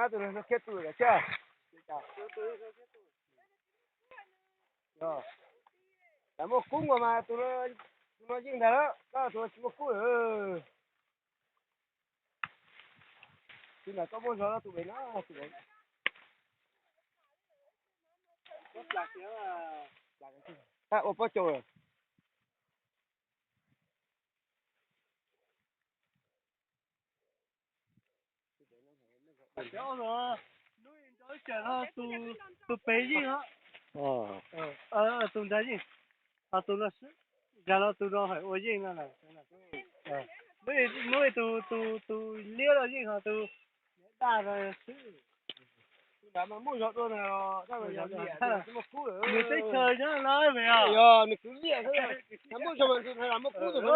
Tus no khiav tus lawm thiab. Lam muaj kub nkaus mas tus no yeej ntag lawm, koj tus no tsis muaj kub lawm. Tus ntawm koj muaj zog tus pem no, tus pem. Ua pob caus lawm. Tus pem yeej os, tus ntawd yeej, tus no, zag los tus no hais ua yeej no. Hnub tus, tus liab los yeej ho tus daj no xwb. Muaj zog dua, nws teb chaws nyob no, yog nws kwv liam xwb, muaj zog mas nws muaj kub tus no,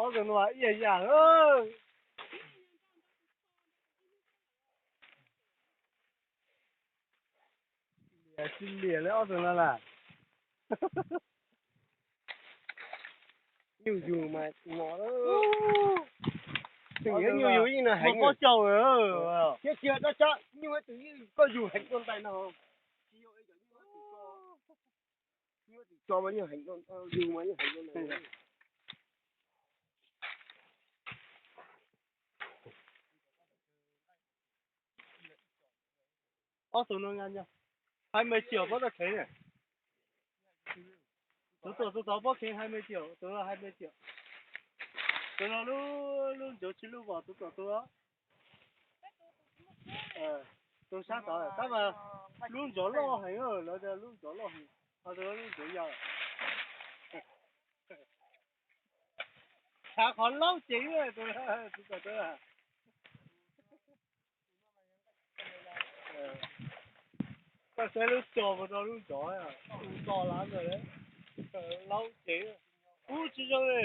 ob tug no ib yam yam. Tsis liam li ob tug no las. Nyuj yug mas no, tus nyuj yug yeej no heev pob caus, thiab tsis yog dab tsi, nyuj tus yeej koj yug heev dua ntais no, tsis yog ib cov nyuj tus tso mas yeej heev, yug mas yeej heev dua ntais. Ob tug no nqa nyo, hai mươi triệu pob tag kheev. Tus tuam tus tod pob kheev hai mươi triệu, tus no hai mươi triệu. Tus no lub, lub ntsov tsis lub vos tus tuam tus. Tus sab tod tab mas lub ntsov loj heev, lawv tias lub ntsov loj heev, ho tus lub ntsov yau. Tshav qhov laub ceev, tus tuam tus. Koj saib lub tso mus rau lub ntsov, tus to lawm ntawd, laub ceev, kub tsis zoo li.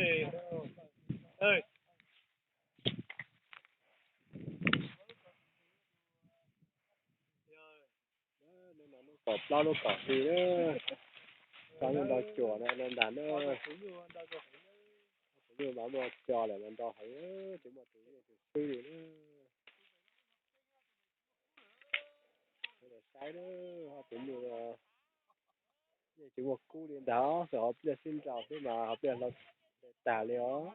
Kom plaub lub kom hli, plaub lub nrau cuam no ntag na. Tus nyuj mas muaj co lawm los nrau heev, tsis muaj tus nyuj tus xwb li na. Saib na, tus nyuj yeej tsis muaj kub li ntag, txawm hauv pliaj sib nrau xwb mas hauv pliaj hlau tag li os.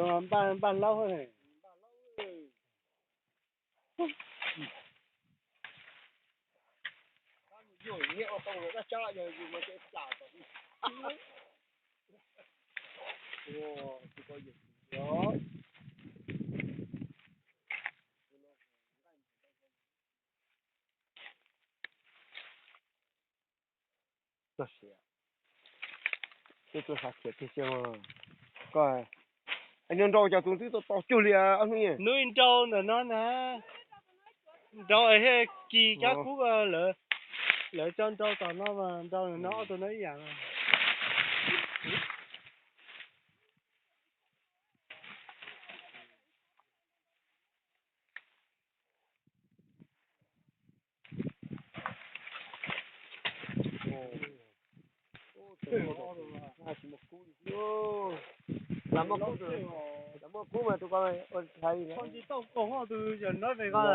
Npaj, npaj laub. Koj, nrau cov tus twb tau cuag li ob hnub. Nrau ntawm no na, nrau thiaj kis kab kub, lawv cov nrau tom no mas nrau ntawm no ob tug no ib yam. Lam muaj kub mas tus ko ua li ntawd.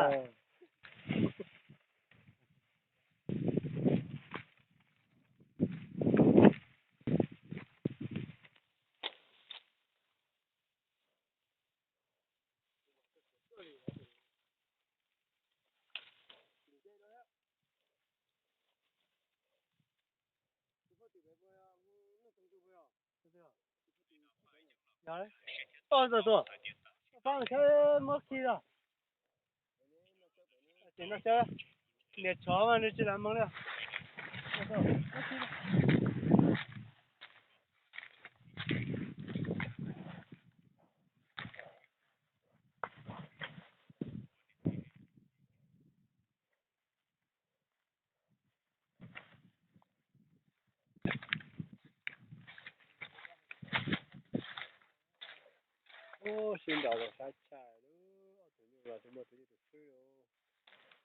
Niam tshov mas nws tsis lam moog li. Sib nraus los sab tshaj lub, ob tug nyuj los tsis muaj tus nyuj tus tswb li.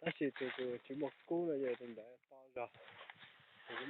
Tab sis tus tus tsis muaj kub no yog tus ntawd to zog.